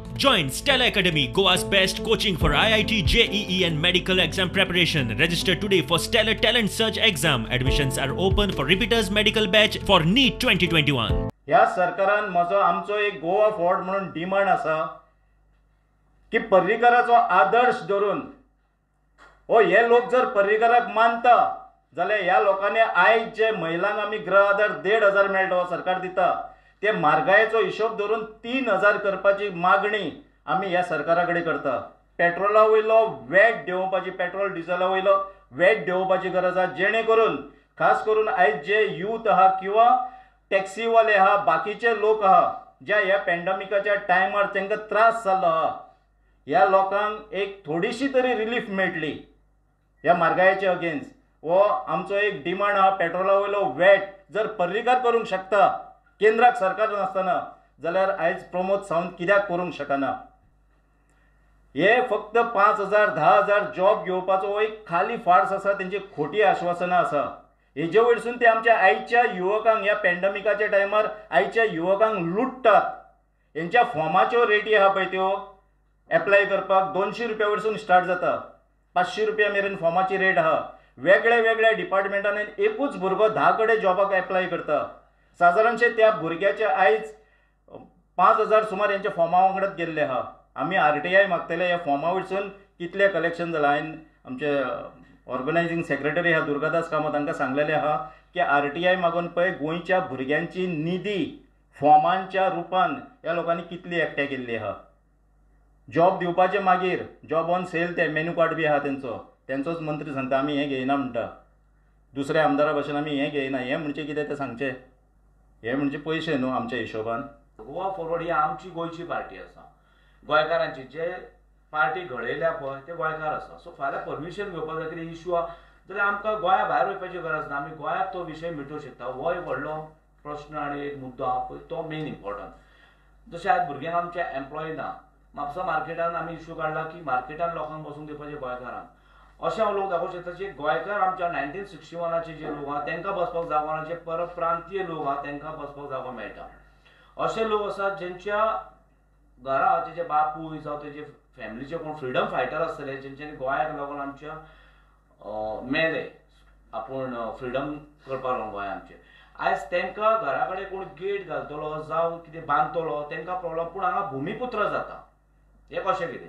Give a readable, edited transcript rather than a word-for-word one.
Join Stella Academy, Goa's best coaching for IIT, JEE and medical exam preparation. Register today for Stellar Talent Search exam. Admissions are open for repeaters medical batch for NEET 2021. ह्या सरकारान म्हजो आमचो एक Goa forward म्हणून demand आसा की पर्रीकाराचो आदर्श धरून हो हे लोक जर पर्रीकाराक मानता जाल्यार ह्या लोकांनी आयज जे महिलांक आमी गृह आधार 1500 मेळटा हो सरकार दिता ते म्हारगायेचो हिशोब धरून 3000 करपाची मागणी आमी ह्या सरकारा कडेन करता. पेट्रोला वयलो वॅट देंवोवपाची, पेट्रोल डिझला वयलो वॅट देंवोवपाची गरज आसा, जेणे करून खास करून आयज जे यूथ आहा किंवा टॅक्सीवाले आहा, बाकीचे लोक आहा ज्या ह्या पॅन्डमिकाच्या टायमार तांकां त्रास जाल्लो आहा, ह्या लोकांक एक थोडीशी तरी रिलीफ मेळटली ह्या म्हारगायेचे अगेन्स्ट. हो आमचो एक डिमांड आहा. पेट्रोला वयलो वॅट जर पर्रीकार करूंक शकता केंद्राक सरकार नासतना जाल्यार आयज प्रमोद सावंत कित्याक करूंक शकना? हे फक्त 5000 10,000 जॉब घेवपाचो हो एक खाली फार्स आसा, तेंची खोटी आश्वासनां आसा. हेजे वयरसून ते आमच्या आयच्या युवकांक ह्या पॅन्डमिकाच्या टायमार आयच्या युवकांक लुट्टात. हेंच्या फॉर्माच्यो रेटी आहा पळय त्यो एप्लाय करपाक 200 रुपया वयरसून स्टार्ट जाता, 500 रुपया मेरेन फॉर्माची रेट आहा. वेगळ्या वेगळ्या डिपार्टमेंटान एकूच भुरगो 10 कडेन जॉबाक एप्लाय करता. सादारणशे त्या भुरग्याचे आयज 5000 सुमार हेंच्या फॉर्मा वांगडाच गेल्ले आहा. आमी RTI मागतले ह्या फॉर्मा वयरसून कितले कलेक्शन जालां. हांवें आमचे ऑर्गनायझींग सेक्रेटरी आहा दुर्गादास कामत हांकां सांगलेलें आहा की RTI मागून पळय गोंयच्या भुरग्यांची निधी फॉर्मांच्या रुपान ह्या लोकांनी कितली एकठांय केल्ली आहा. जॉब दिवपाचे मागीर जॉब ऑन सेल ते मेन्यू कार्ड बी आहा तेंचो, तेंचोच मंत्री सांगता आमी हें घेयना म्हणटा, दुसऱ्या आमदारा भशेन आमी हें घेयना. हें म्हणजे कितें तें सांगचें, हे म्हणजे पयशे न्हू आमच्या हिशोबान. गोवा फॉरवर्ड ही आमची गोंयची पार्टी आसा, गोंयकारांची. जे पार्टी घडयल्या पळय ते गोंयकार आसा. सो फाल्यां परमिशन घेवपाक जाय कितें इशू आहा जाल्यार आमकां गोंया भायर वचपाची गरज ना, आमी गोंयांत तो विशय मिटोवंक शकता. हो एक व्हडलो प्रश्न आनी एक मुद्दो आहा पळय तो मेन इम्पॉर्टंट. जशें आयज भुरग्यांक आमच्या एम्प्लॉय ना, म्हापसा मार्केटान आमी इशू काडला की मार्केटान लोकांक बसूंक दिवपाचें गोंयकारांक. अशें हांव लोक दाखोवंक शकता जे गोंयकार आमच्या 1961 जे लोक आहा तांकां बसपाक जागो ना, जे परप्रांतीय लोक आहा तांकां बसपाक जागो मेळटा. अशे लोक आसात जेंच्या घरा तेजे बापूय जावं तेजे फॅमिलीचे कोण फ्रिडम फायटर आसतले जेंच्यांनी गोंयाक लागून आमच्या मेले, आपूण फ्रिडम करपाक लागून गोंय आमचें. आयज तांकां घरा कडेन कोण गेट घालतलो जावं कितें बांदतलो तांकां प्रॉब्लम, पूण हांगा भुमीपुत्र जाता. हें कशें कितें?